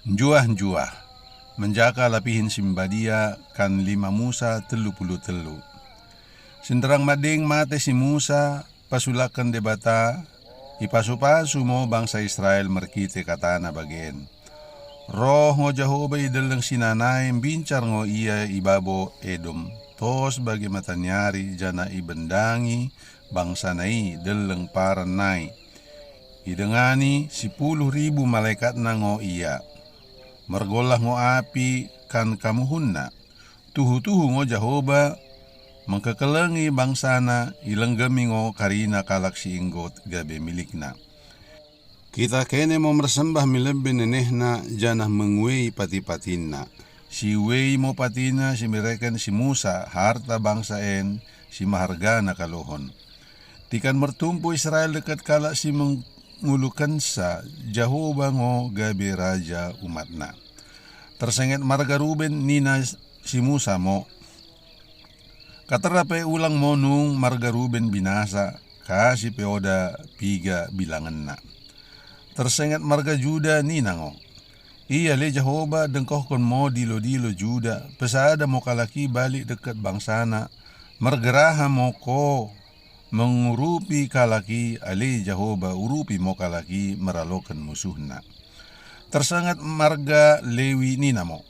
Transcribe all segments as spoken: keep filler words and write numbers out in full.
Njuah-njuah, menjaka lapihen si mbadia kan lima Musa telu puluh telu. Sinderang madeng mate si Musa, pasulaken Dibata, ipasu-pasu mo bangsa Israel merkite katana bagen. Roh ngo Jehoba i deleng Sinanai, mbincar ngo ia i babo Edom, tos bage mataniari, janah ibendangi bangsana i deleng paran nai. Idengani sipuluh ribu malaekatna ngo ia. Mergolah ngo api kan kamuhunna. Tuhu-tuhu ngo Jehoba mengkekelengi bangsana, ilenggemi ngo karina kalak si enggo gabe milikna. Kita kene mo mersembah mi lebe nenehna janah menguei pati-patinna. Siuei mo patina si mereken si Musa harta bangsa en si mehargana kalohon. Tikan mertumpu Israel deket kalak si mengulukensa, Jehoba ngo gabe raja umatna. Tersenget marga Ruben nina si Musa mo, "Katera pe ulang mo nung marga Ruben binasa, ka si pe oda piga bilangenna." Tersenget marga Juda nina ngo, "Ia le Jehoba dengkohken mo dilo-dilo Juda, pesada mo kalak i balik deket bangsana, mergeraha mo ko mengurupi kalak i, ale Jehoba urupi mo kalak i meraloken musuhna." Tersenget marga Lewi nina mo,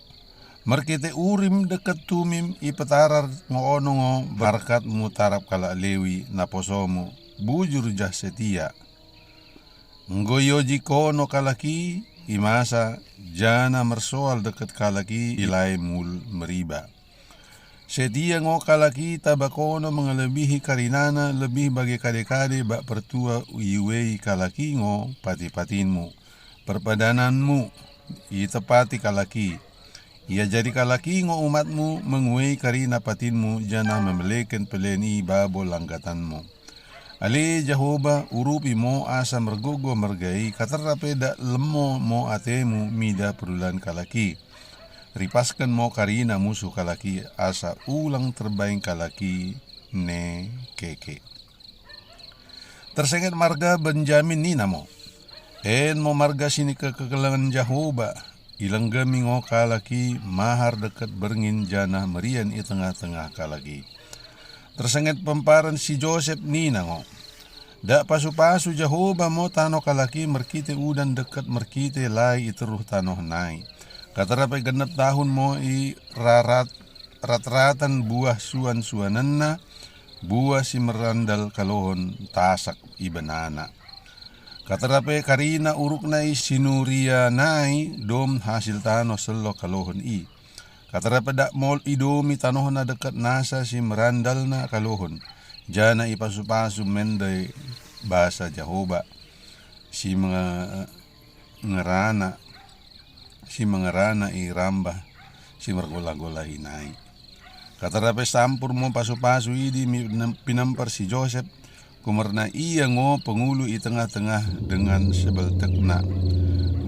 "Merkite Urim deket Tumim ipetarar ngo ono ngo berkatmu tarap kalak Lewi naposomu, bujur jah setia. Enggo ioji kono kalak i, imasa, janah mersoal deket kalak i, ilae mul meriba. Setia ngo kalak i taba kono mengelebihi karinana lebih bage kade-kade bak pertua iuei kalak i ngo pati-patinmu, perpadananmu, itepati kalak i. Iajari kalak i ngo umatmu menguei karina patinmu janah memeleken pelen i babo langgatanmu. Ale Jehoba, urupi mo asa mergogoh merga i, katera pe dak lemo mo atemu midah perulan kalak i. Ripasken mo karina musuh kalak i asa ulang terbaing kalak i ne keke." Tersenget marga Benjamin nina mo, "En mo marga si nikekelengen Jehoba, ilenggemi ngo kalak i mahar deket berngin janah merian i tengah-tengah kalak i." Tersenget pemparen si Josep nina ngo, "Dak pasu-pasu Jehoba mo tanoh kalak i merkite udan deket merkite lai i teruh tanoh nai. Katera pe genep tahun mo i rarat rat-ratan buah suan-suanenna, buah si merandal kalohon tasak ibenana. Katera pe karina urukna i sinuria nai dom hasil tanoh selo kalohon i. Katera pe dak mol idomi tanohna deket nasa si merandalna kalohon, janah ipasu-pasu mende basa Jehoba si mengerana, si mengerana i rambah si mergolah-golah i nai." Katera pe sampur mo pasu-pasu idi mi-, pinemper si Josep, kumerna ia ngo pengulu i tengah-tengah dengan sebeltekna.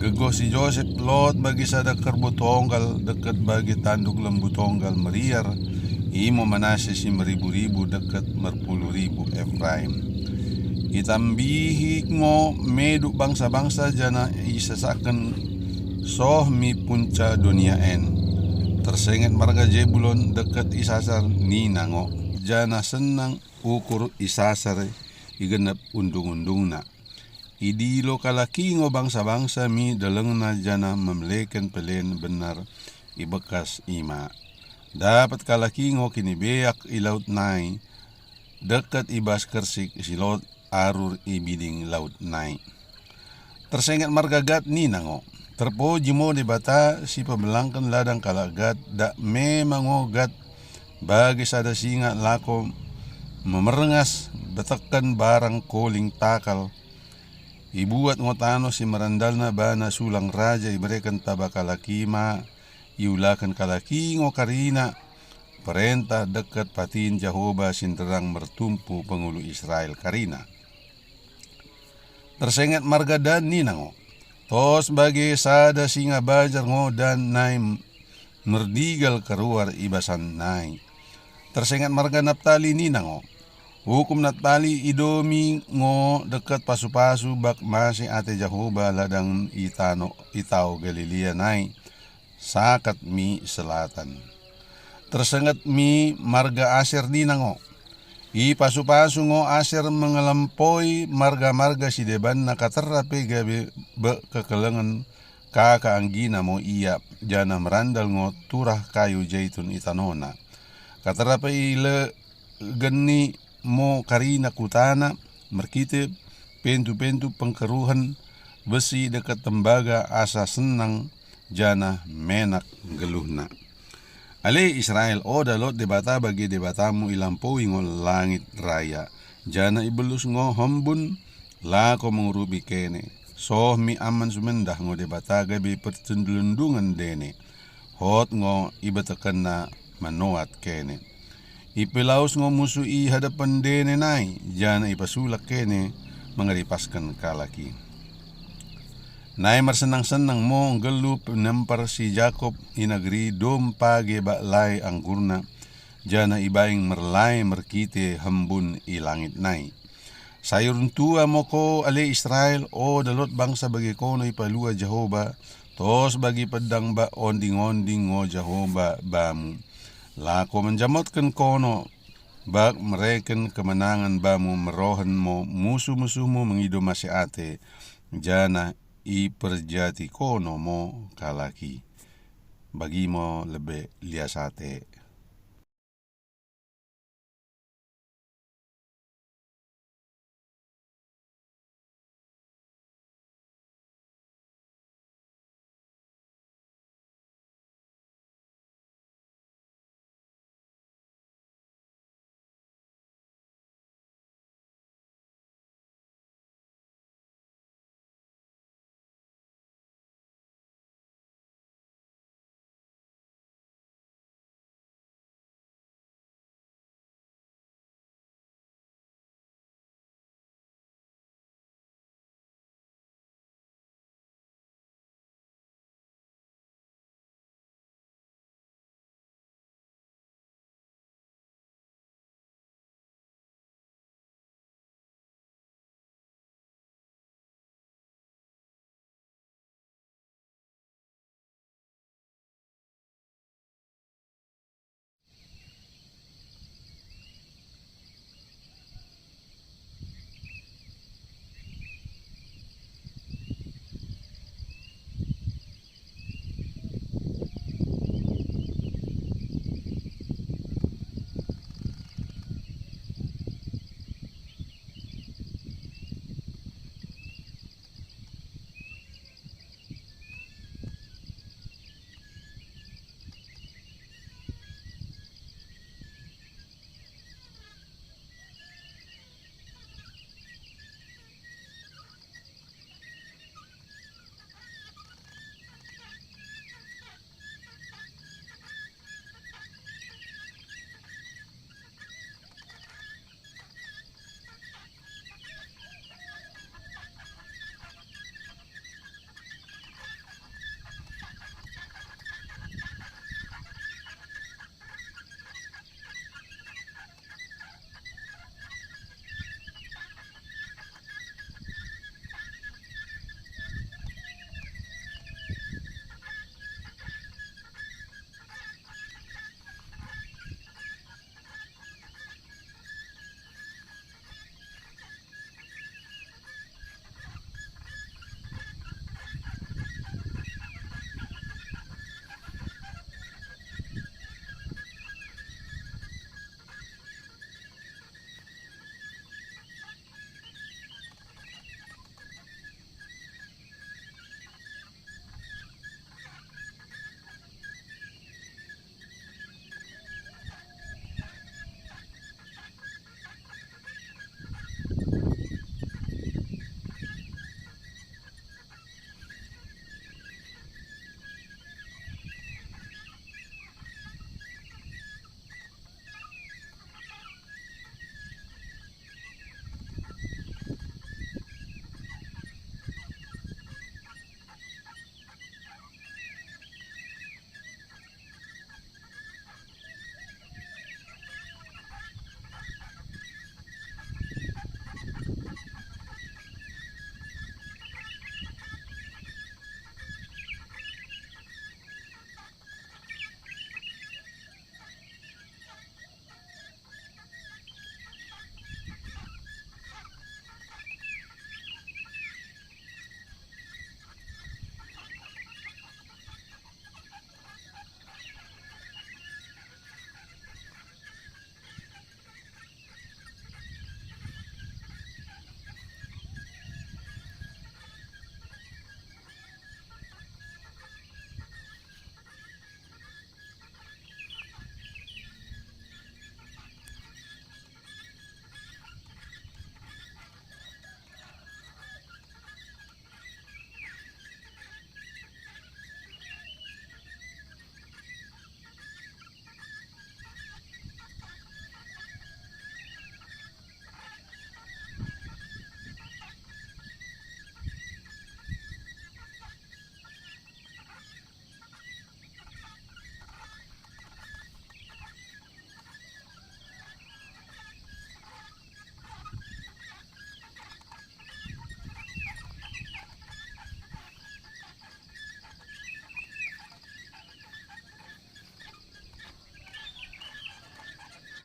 Gegoh si Josep lot bagi sada kerbau tonggal deket bagi tanduk lembu tonggal meriar, imo Manasye si meribu-ribu deket merpuluh ribu Efraim. Itambihi ngo meduk bangsa-bangsa janah isesahken soh mi punca dunia en. Tersenget marga Jebulon deket Isasar nina ngo, janah senang ukur Isasar i genep undung-undungna. Idilo kalak i ngo bangsa-bangsa mi delengna janah memeleken pelen benar i bekas ima. Dapet kalak i ngo kinibeak i laut nai, deket i bas kersik si lot arur i biding laut nai. Tersenget marga Gad nina ngo, "Terpuji mo Dibata si pebelangken ladang kalak Gad, dak memang ngo Gad bagi sada singa lako memerngas beteken barang koling takal. Ibuat ngo tanoh si merandalna bana sulang raja ibereken taba kalak i ma, iulaken kalak i ngo karina perentah deket patin Jehoba si nderang mertumpu pengulu Israel karina." Tersenget marga Dan nina ngo, "Tos bage sada singa bajar ngo Dan nai merdigal keruar i basan nai." Tersenget marga Naptali nina ngo, Ukum Naptali idomi ngo deket pasu-pasu bak mase ate Jehoba ladang i tano, i tao Galilea nai, sakat mi selatan. Tersenget mi marga Aser nina ngo. I pasu-pasu ngo Aser mengelempoi marga-marga si debanna katerra pe gabe bek kekelengen kaka anggina mo ia, janah merandal ngo turah kayu jaitun i tanona. Katerra pe ilegeni mo karina kutana merkite pentu-pentu pengkeruhen besi deket tembaga asa senang janah menak nggeluhna. Ale Israel, oda lot Dibata bagi Dibatamu ilampoi ngo langit raya, janah ibelus ngo hembun, lako mengurupi kene. Soh mi aman sumendah ngo Dibata gabe pertendulendungen dene. Hot ngo ibetekenna menoat kene. Ipelaus ngo musuh i hadepen dene nai, janah ipasulak kene mengeripasken kalak i. Nai mersenang-senang mo nggeluh penemper si Jakob i negeri dom page bak lae anggurna, janah ibaing merlae merkite hembun i langit nai. Sayur ntua mo ko ale Israel, oda lot bangsa bage kono ipalua Jehoba, tos bagi pedang bak onding-onding ngo Jehoba bamu. Lako menjamotken kono, bak mereken kemenangen bamu merohen mo musuh-musuhmu mengido mase ate, janah iperjati kono mo kalak i. Bagi mo lebe lias ate